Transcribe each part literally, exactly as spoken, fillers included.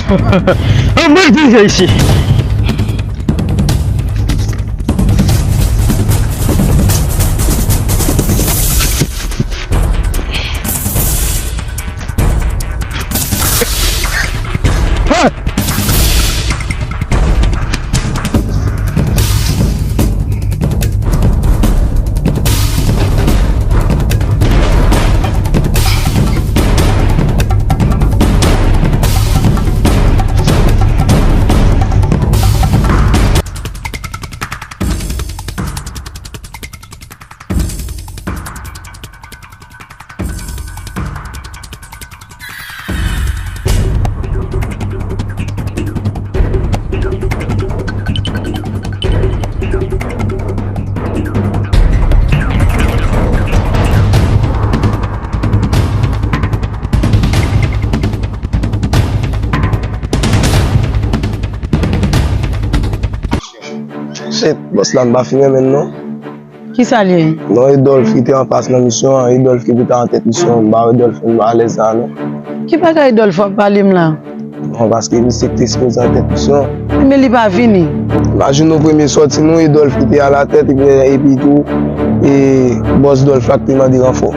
An mwen dirije isi. Shit, bòs la m pa fin renmen l non. Kisa l ye? Non, Edolphe ki te anfas nan misyon an, Edolphe ki te antèt misyon an, m pa wè Edolphe m alèz la non. Ki bagay Edolphe w ap pale m la? Non, paske misye ki te sipoze antèt misyon an. Men li pa vini. Imajine w premye sòti nou, Edolphe ki te alatèt, epi, epi tou, e bòs Dolph la ki te mande ranfò.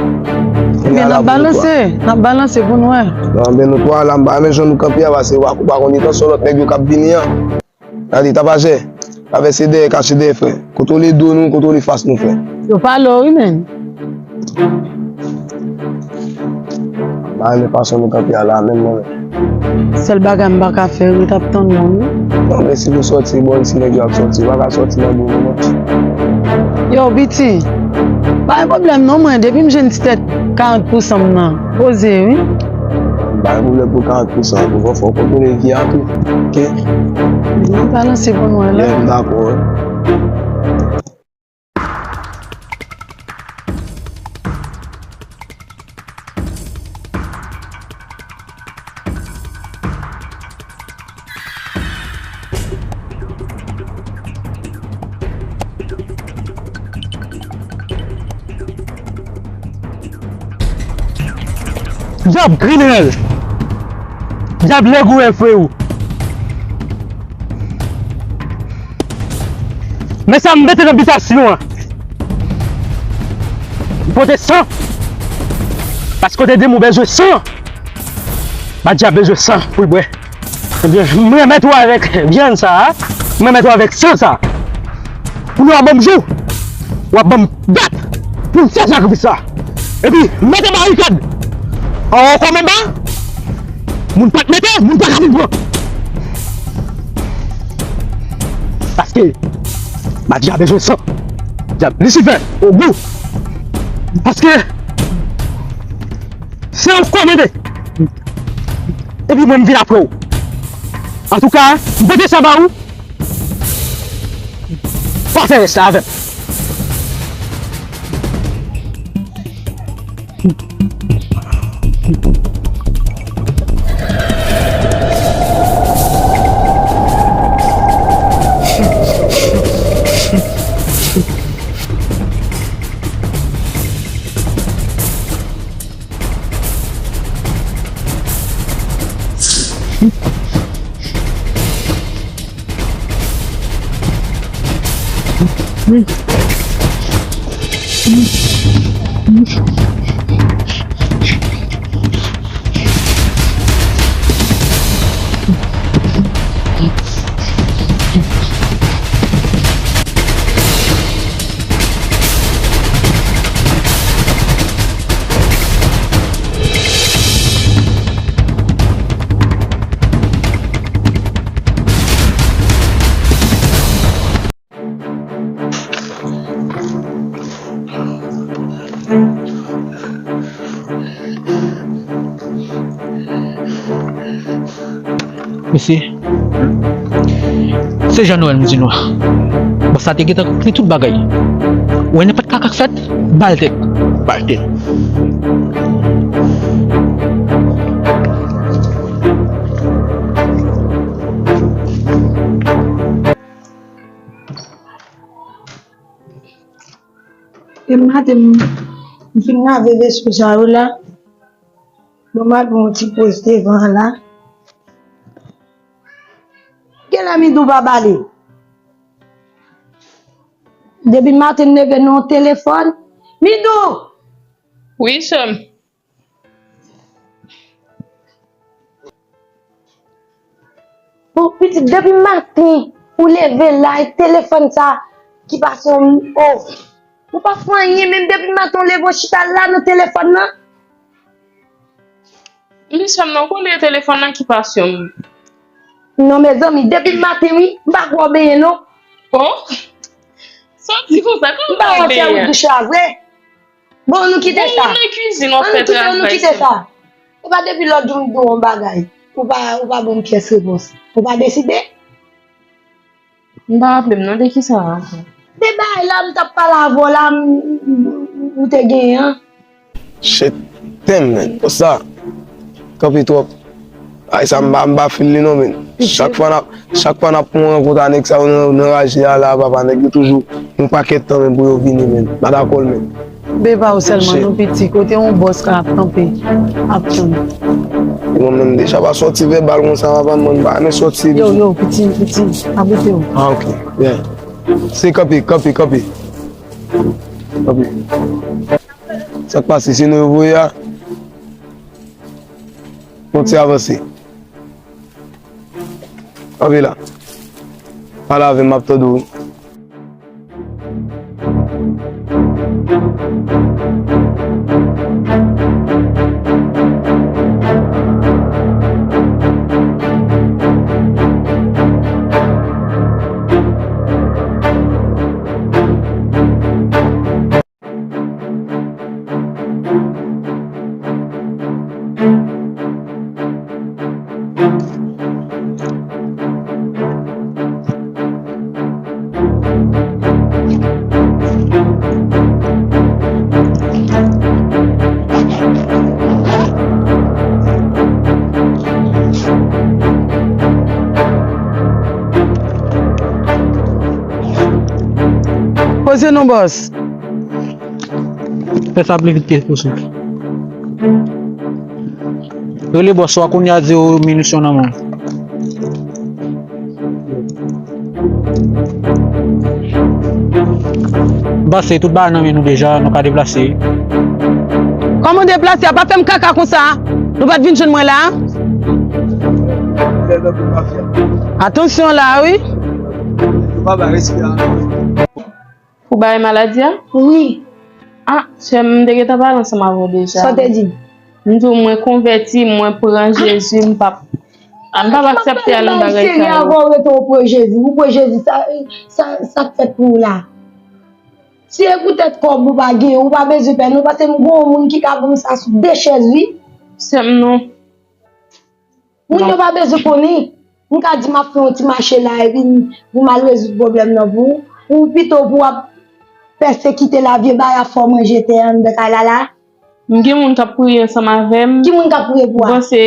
Ebyen, n ap balanse, n ap balanse pou n wè. Non, men nou twa la, m pa renmen jan nou kanpe a, paske w pa, w pa konn entansyon lòt nèg yo k ap vini an. Gade, tapajè, travèse dèyè, kache dèyè, frè. Kontwole do nou, kontwole fas nou, frè. Yo pale w, wi, men. M pa renmen fason nou kanpe a la, menm mwen menm. Sèl bagay m pa ka fè, ret ap tann ou, wi. Non, men si nou sòti bò isi, nèg yo ap sòti. Ou pa ka sòti nan do nou, non. Yo, piti, pa gen pwoblèm non, mwen, depi m jwenn ti tèt karant pousan m nan, poze, wi. M pa gen pwoblèm pou karant pousan, pou fò, fò w kontwole vi a tou. Oke? Mwen balanse pou mwen la. Yeah, m dakò, wi. Dyab kriminèl! Dyab lègouyèl, freo! Men sa m mete nan bitasyon an. M pote san. Paske w te di m ou bezwen san. Madyab bezwen san pou l bwè. Ebyen, m remèt ou avèk vyann sa a. M remèt ou avèk san sa a. Pou nou ap ban m jou. W ap ban m dat pou m fè sakrifis sa. Epi, mete barikad anwo kòm anba. Moun pa t mete, moun pa ka vin pran. Paske, madyab bezwen san. Dyab, Lisifè, ogou. Paske, se ou k kòmande. Epi mwen, m vin apre w. Antouka, m pote sa ba ou. Pa fè rès la avè m. Mesye, se jan nou wè l, m di nou. Bòs la te gentan konkli tout bagay. Ou wè nenpòt kaka k fèt, ba l tèt. Ba l tèt. E maten, m fin lave veso sa yo la. Bon, m al pran yon ti poz devan an la. Lè Midou pa pale. Depi maten n leve nan yon telefòn. Midou! Wi, sè m. Bon, pitit, depi maten ou leve la, e telefòn sa ki pase yon, oh, ou pa fè anyen, menm depi maten ou leve ou chita la nan telefòn nan. Wi, sè m, non, konnen telefòn nan ki pasyon m. Non, mezanmi, depi maten, wi, m pa kwè w benyen, non. Oh? Sa w di konsa, kòman m pa benyen? M pa wè w fè ou douch la vre. Bon, nou kite sa. Bon, nou nan kizin, w ap fè travay, sè m. Ann kite, nou kite sa. E pa depi lòt jou m di w yon bagay. Ou pa, ou pa ban m pyès repons. Ou pa deside? M pa raple m non de kisa w ap di. De bagay la m t ap pale avè w la, m, m, m, ou te genyen an. Shit, damn, man. Konsa. Kanpe twòp. Ay, sa m pa, m pa feel li non, man. Chak fwa n ap, chak fwa n ap pran rankontre a nèg sa yo nan, nan raje a la, papa, nèg yo toujou yon pakèt tan, man, pou yo vini, man. M pa dakò l, man. Beba ou sèlman nou piti, kote yon bòs ka ap kanpe, ap tann. Mwen menm deja pa sòti vèbal konsa, papa, mwen pa renmen sòti. Yo, yo, piti, piti, abrite w. Ah, ok, yeah. Se kanpe, kanpe, kanpe. Kanpe. Sa k pase, se nou yo voye a? Kontinye avanse. Kanpe la. Pale avè m, m ap tande w. Poze non bòs. Fè sa pli vit ke posib. Rele bòs ou a kounye a, di yo minisyon nan men w. M panse tout bagay nan men nou deja, nou ka deplase. Kòman deplase? A pa fè m kaka konsa. Nou pa t vin jwenn mwen la. Atansyon la wi. Pou bay maladi a? Wi. Ah, sè m, m te gentan pale ansanm avè w deja. Sa w te di m? M di w mwen konvèti, mwen pran Jezi, m p ap, m p ap aksepte al nan bagay sa yo. M ap pale bay serye avè w, rete w pran Jezi. Ou pran Jezi, sa, sa, sa k fèt pou ou la? Si e poutèt kòb ou pa gen, ou pa bezwen pè non, paske m gon yon moun ki ka ban m sa sou de chèz, wi. Sè m, non. Moun yo pa bezwen konnen. M ka di m ap fè yon ti mache la epi m, pou m al rezoud pwoblèm nan pou ou. Ou pito pou w ap pèsekite la, vye bagay ap fè w manje tè anndan kay la la. M gen moun k ap priye ansanm avè m. Ki moun k ap priye pou ou a? M panse,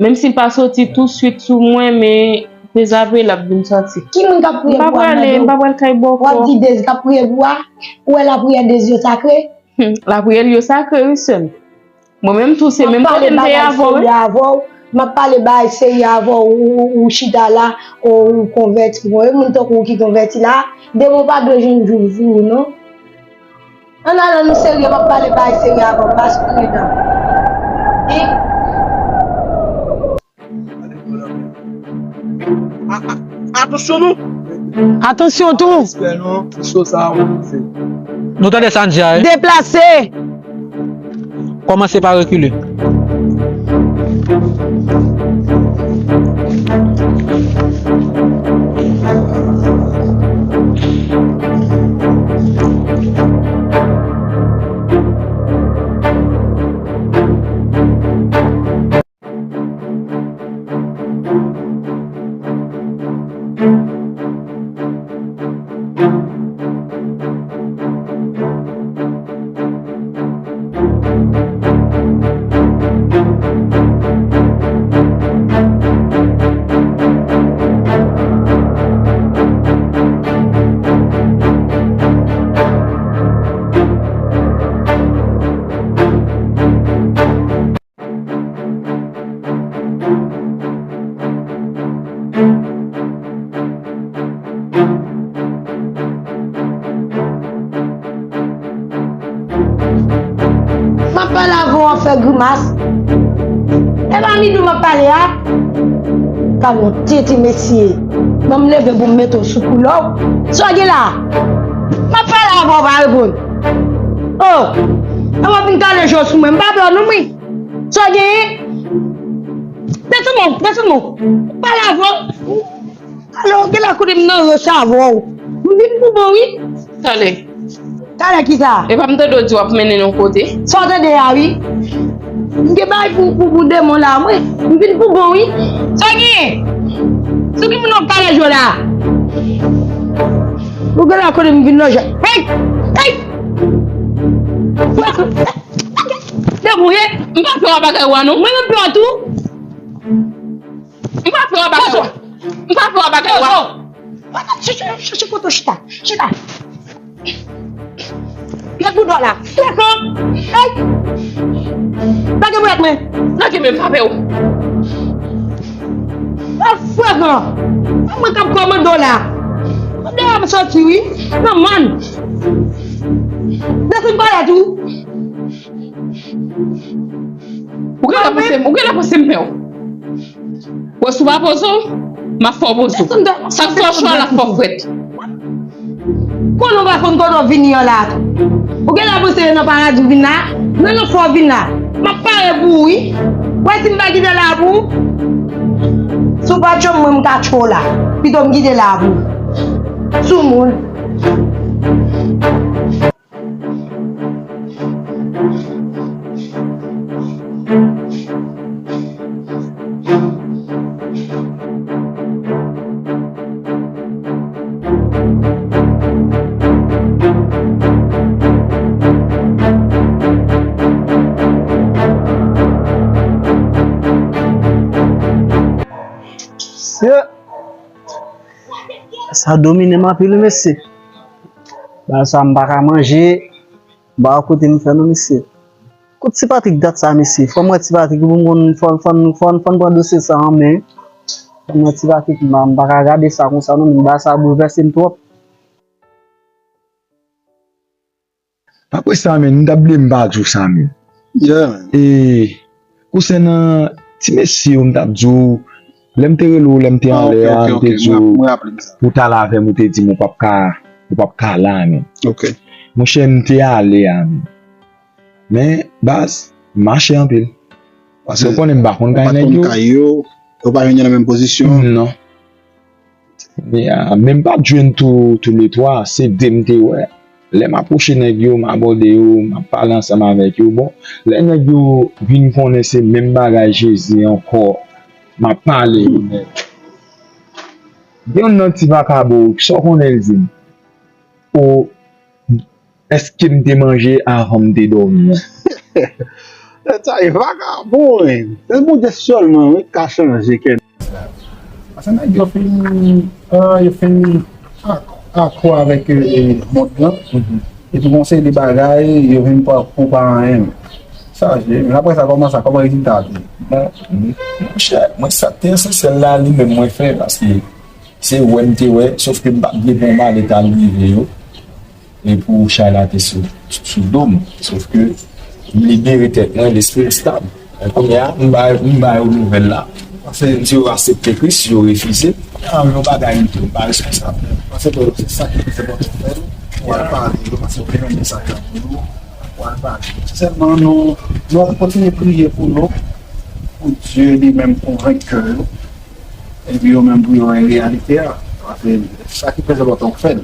menm si l pa soti touswit sou mwen, men dezavwe l ap vin sòti. Ki moun k ap priye pou ou a? M pa prale, m pa pral kay bòkò. W ap di Dezi k ap priye pou ou a? Ou wè lapriyè Dezi yo sakre? Hum, lapriyè l yo sakre, wi, sè m. Mwen menm tou, se menm kote m te ye avè w, wi. M ap pale bagay serye avè w, ou, ou chita la, ou, ou konvèti. Bon, e moun tankou w ki konvèti la, demon pa dwe jwenn djoul sou ou, non. Ann al, ann nou serye, m ap pale bagay serye avè w, pa sou pridan. Hein? Atansyon nou! Atansyon tou! Nou tande sa n di a, wi. Deplase! Kòmanse pa rekile. fè grimas. E pa Midou m ap pale a. Ka yon tete mesye. Ban m leve pou m mete w sou koulè w. Sa w gen la? M ap pale avè w, pa reponn. Oh! E w ap vin kale je w sou mwen. M pa pè w non, mwen. Sa w genyen? Desann mwen, desann mwen. Pale avè w. Alò, gen la kote m nan rech avè w. M vin pou bon, wi. Talè. Talè ki sa? Epa m tande w di w ap mennen n yon kote. Sa w tande a, wi. M gen bagay pou, pou, pou demon la, mwen. M vin pou bon, wi. Sa w genyen? Sou ki moun w ap pale jodi a? Ou gen la kote m vin nan je. Hey! Hey! Demon ye. M pa pè w a bagay ou a, non. Mwen menm pè w tou. M pa pè w a bagay ou a. M pa pè w a bagay ou a. Chèche, chèche kote w chita. Chita. Lèt boudò la. Lèt non. Hey! Lage boulèt mwen. Lage men m pa pè w. Lèt fwè gran. Se mwen k ap kòmande w la. Mwen deyò m soti wi. Nan mòn. Desann pale tou. Ou gen lè panse, ou gen lè panse m pè w. Wè si w pa poze w, m ap fè w poze w. Sa k fè w cho a la fè w frèt. Konnen w pa konn kote w vini an la. Ou gen lè panse nan paradi w vin la. Men non fò w vin la. M ap pare pou ou wi. Wè si m pa kite la pou ou. Si w pa tchwe m mwen m ka tchwe w la. Pito m kite la pou ou. Soumoun. Sa domine m anpil, mesye. Bagay sa m pa ka manje, m pa wè kote m fè non, mesye. Kot Ti Patrik dat sa, mesye? Fò m wè Ti Patrik pou m konn, fò, fò, fò, fò n pran dosye sa an men. Fò m wè Ti Patrik, m pa, m pa ka gade sa konsa non, men bagay sa boulvèse m twòp. Apre sa, men, m t ap bliye m pa di w sa, men. Yeah, man. E, konsènan ti mesye yo, m t ap di w, lè m te rele w, lè m te anlè a, m te di w, pou w t al avè m, ou te di m ou p ap ka, ou p ap ka la, men. Monchè, m te ale a, men. Men, baz, m mache anpil. Paske ou konnen m pa konn kay nèg yo. Ou pa jwenn yo nan menm pozisyon? Non. Men, a, men m pa t jwenn tou, tou le twa, se de m te wè. Lè m apwoche nèg yo, m abòde yo, m ap pale ansanm avèk yo. Bon, lè nèg yo vin konnen se menm bagay Jezi ankò, m ap pale yo nèt. Gen youn nan ti vakabon, sa w konnen l di m? O, èske m te manje avan m te dòmi an? Nèg sa e vakabon, wi. Se Bondye sèlman, wi, k ka chanje kè. Paske nèg yo fin, ah, yo fin ak-, akò avèk, eh, mond lan. Epi gon seri de bagay, yo vin pran pou pa anyen. Sa je, men apre sa, kòman sa, kòman rezilta a te? Bon, monchè, mwen sa k te esansyèl la, li menm mwen fè, paske se wè m te wè, sòf ke m pa t vle pran malèt al rive yo. E pou chay la te sou, sou do m. Sòf ke m libere tèt mwen, lespri m stab. E kounye a, m ba, m ba yo nouvèl la. Paske m di yo aksepte Kris, yo refize. An yon bagay m tou, m pa responsab. Paske se sa ki pi enpòtan fè l. Ou al pale yo, paske ou te renmen sa k ap di w. Ou al pale yo. Sèlman nou, nou ap kontinye priye pou nou, pou Dye li menm konvenk kè yo. Epi yo menm pou yo wè reyalite a. Paske sa ki pi enpòtan ou fè l.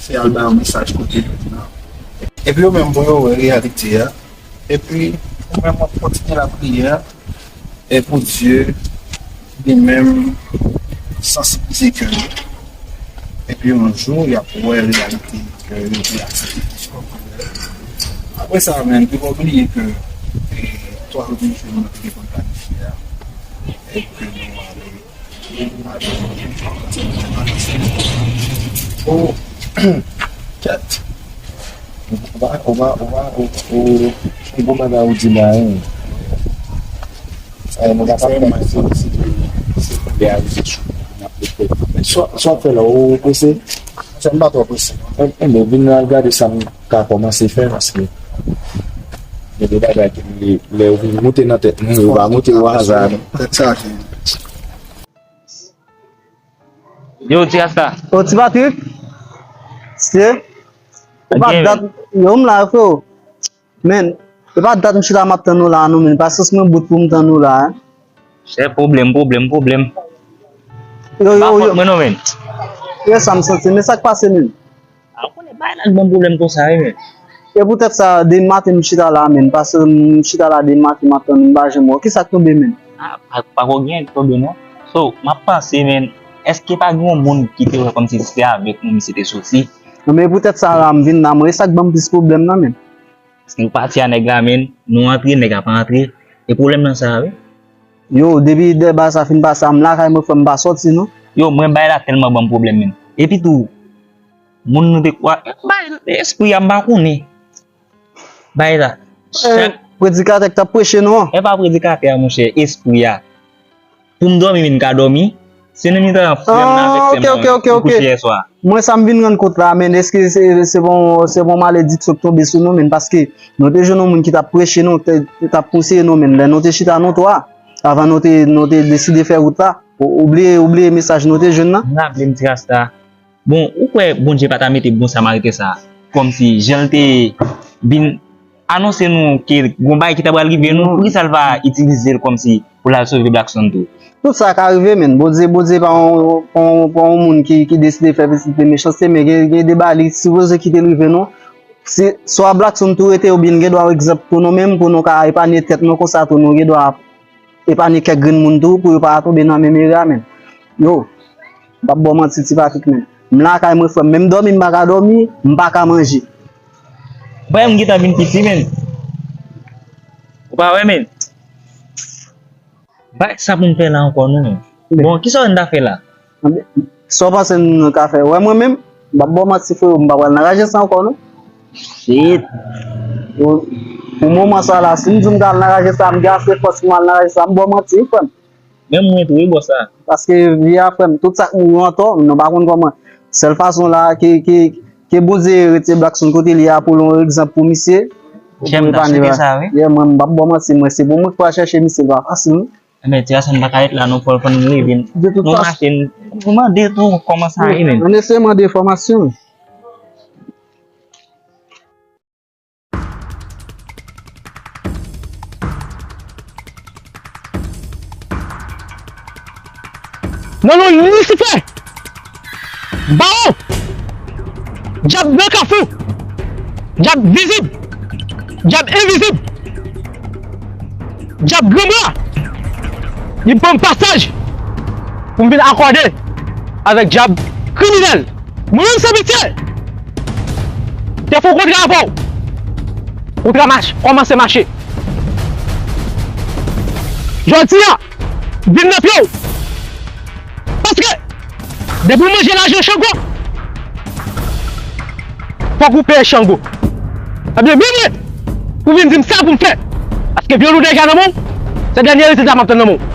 Se al ba yo mesaj kote yo nan. Epi yo menm pou yo wè reyalite a. Epi ou menm w ap kontinye lapriyè. E pou Dye li menm sansibilize kè yo. Epi yon jou y ap wè reyalite kè yo te aksepte Kris kòm Sovè. Apre sa menm, nou pa bliye ke, e, twa jou de jèn nou te gentan planifye a. E ke nou ale. Oh, kèt. Ou pa, ou pa, ou pa, ou, ou, ou bon bagay ou di la, hein. Sa e, nou pa ka fè se, se, se, se realizasyon n ap fè. Sa, sa w ap fè la, ou prese? Sa m pa twò prese. Enben, vin al gade sa m ka kòmanse fè, paske Gen de bagay ki lè, lè yo vin moute nan tèt nou, yo pa moute o aza, non. Tèt chaje. Yo, ti Rasta. Ô, ti Patrick. Se? E pa dat, yo, m la, freo. Men, e pa dat m chita m ap tann ou la, non, men. Pasyans mwen bout pou m tann ou la, hein. Se pwoblèm, pwoblèm, pwoblèm. Yo, yo, yo. Pa fòt mwen, non, men. Yo, sa m santi, men sa k pase, men. A, ou konnen bagay la t ban m pwoblèm konsa, wi, men. E poutèt sa, demen maten m chita la, men. Paske m chita la demen maten, m ap tann ou, m pa janm wè w. Kisa k tonbe, men? A, pa, pa ko gen tonbe, non. So, m ap panse, men, èske pa gen yon moun ki te wè kòmsi se avèk nou misye te soti? Non, men e poutèt sa la, m vin la, mwen. E sa k ban m plis pwoblèm nan, men. Paske nou pati a nèg la, men, nou antre, nèg la pa antre. E pwoblèm nan sa, wi. Yo, depi dè bagay sa fin pase a, m lakay mwen, frè m, m pa sòti, non. Yo, mwen, bagay la tèlman ban m pwoblèm, men. Epi tou, moun nou te kwa, bay espri a, m pa konnen. Bay la. Eh, predikatè k t ap preche nou an. E pa predikatè a, monchè, espri a. Pou m dòmi, men m ka dòmi. Se nan mitan frè m nan avèk sè m nan, wi, nou kouche yè swa. Mwen, sa m vin rann kont la, men, èske se, se bon, se bon malediksyon k tonbe sou nou, men, paske nou te jwenn yon moun ki t ap preche nou, te, te t ap konseye nou, men, lè nou te chita nou twa, avan nou te, nou te deside fè wout la, ou, ou bliye, ou bliye mesaj nou te jwenn nan? M raple m, ti Rasta. Bon, ou kwè Bondye pa ta mete bon Samariten sa a? Kòmsi jan l te vin anonse nou ke gon bagay ki ta pral rive nou, poukisa l pa itilize l kòmsi pou l al sove Blackson tou? Tout sa ka rive, men. Bondye, Bondye pa yon, pa yon, pa yon moun ki, ki deside fè pitit li mechanste, men gen, gen de bagay li sipoze kite l rive nou. Si swa Blackson tou rete oubyen l gen dwa egzanp pou nou menm, pou nou ka epanye tèt nou konsa tou, nou gen dwa epanye kèk grenn moun tou pou yo pa tonbe nan menm erè a, men. Yo, m p ap ba w manti, ti Patrick, men. M lakay mwen, frè m. Menm dòmi, m pa ka dòmi, m pa ka manje. Bagay m gentan vin piti, men. Ou pa wè, men. Bagay sa pou m fè la ankò, non, men. Bon, kisa w wè n ta fè la? Sa w panse n ka fè? Wè mwen menm, m p ap ba w manti, freo, m pa pral nan raje sa ankò, non. Shit. Pou, pou moman sa la, si m di m ta al nan raje sa, m gen ase fòs pou m al nan raje sa, m ba w manti, wi, frè m. Menm mwen tou, wi, bòs la. Paske vi a, frè m, tout sa k mouri antò, nou pa konn kòman. Sèl fason la, ke, ke, ke Bondye retire Blackson kote li a pou l yon egzanp pou misye. Pou, pou epanye Blackson. Yeah, mwen, m p ap ba w manti, mwen, se pou mwen k pral chèche misye, l pa fasil, non. Ebyen, ti Ason pa ka ret la non, fò, fò n leve n, nou mache, n, nou mande tou kòman sa ye, men. Ann eseye mande enfòmasyon. Nan non Lisifè! Bawo! Dyab nan kafou! Dyab vizib! Dyab envizib! Dyab granbra! Li ban m pasaj pou m vin akòde avèk dyab kriminèl! Mwen menm Senpitye! Te fè yon kontra avè w! Kontra mach, kòmanse mache! Jodi a, vin nan pye w! Paske, depi w manje lajan Chango, fòk ou peye Chango. Ebyen, byen vre, pou vin di m sa pou m fè. Paske vyòl ou deja nan men w, se dènye rezilta m ap tann nan men w.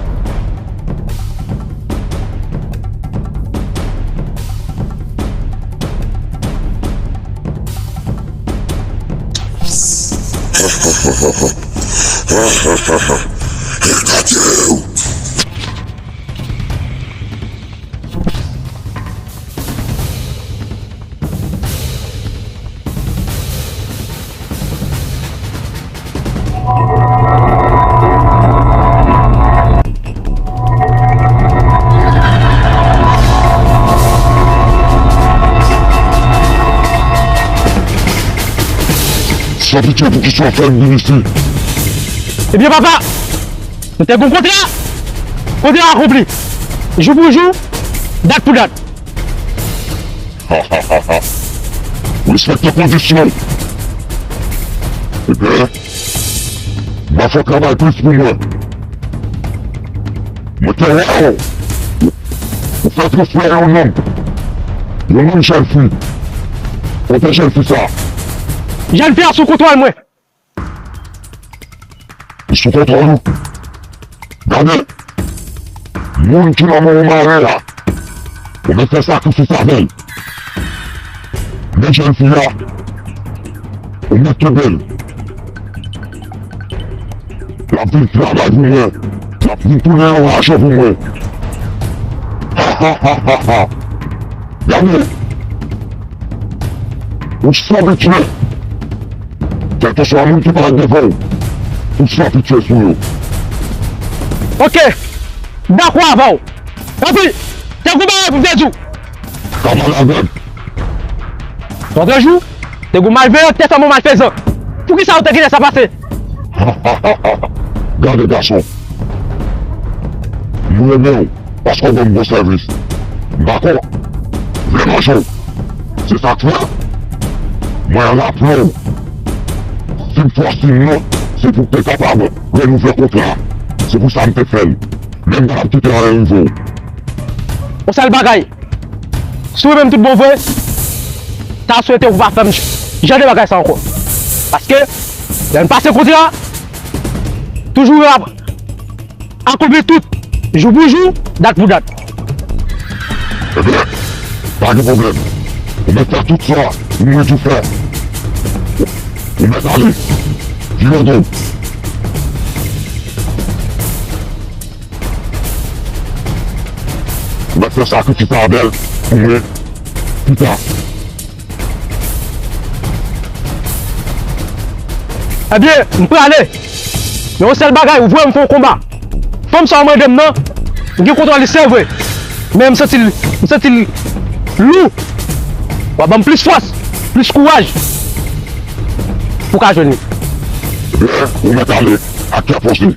Ekate w! Senpitye, poukisa w fè m vin isi? Ebyen, papa, nou te gen yon kontra. Kontra akonpli. Jou pou jou, dat pou dat. Respekte kondisyon. Ebyen, m a fè travay plis pou mwen. Mwen te wè w. Ou fè transfè yon nonm. Yon nonm jèn fi. Kote jèn fi sa? Jèn fi a sou kontwòl mwen. Li sou kontwòl ou. Gade, moun ki nan men w mare a, ou mèt fè sakrifis avè l. Men jèn fi a, ou mèt kenbe l. Ap vin travay pou mwen. L ap vin tounen yon lajan pou mwen. Ha, ha, ha, ha, ha. Gade. Ou san pitye. Kèlkeswa moun ki parèt devan w, ou san pitye sou yo. Ok. M dakò avè w. Epi, te gon bagay pou m te di w. Kamarad avèg. Lòt jou, te gon malveyan ki te fè m yon malfezan. Poukisa ou te kite sa pase? Gade gason. M renmen w paske w ban m bon sèvis. M dakò. Vle manje w. Se sa k fè mwen raple w. Si m fè w siy non, se pou w te kapab renouvle kontra a. Se pou sa m te fè l. Menm m pa t ap kite anyen rive w. Yon sèl bagay, si w renmen m tout bon vre, ta swete ou pa fè m jan de bagay sa ankò. Paske, lè n pase kontra a, toujou yo ap akonpli tout, jou pou jou, dat pou dat. Ebyen, pa gen pwoblèm. Ou mèt fè tout sa ou mèt ou fè. Ou mèt ale. Vire do. Ou mèt fè sakrifis avè l pou mwen pita. Ebyen, m prale. Men yon sèl bagay, ou voye m fè yon konba. Fanm sa w mande m nan, m gen kontwòl li se vre. Men m santi l, m santi l lou. W a ban m plis fòs, plis kouraj pou w ka jwenn li. Ebyen, ou mèt ale ak kè poze.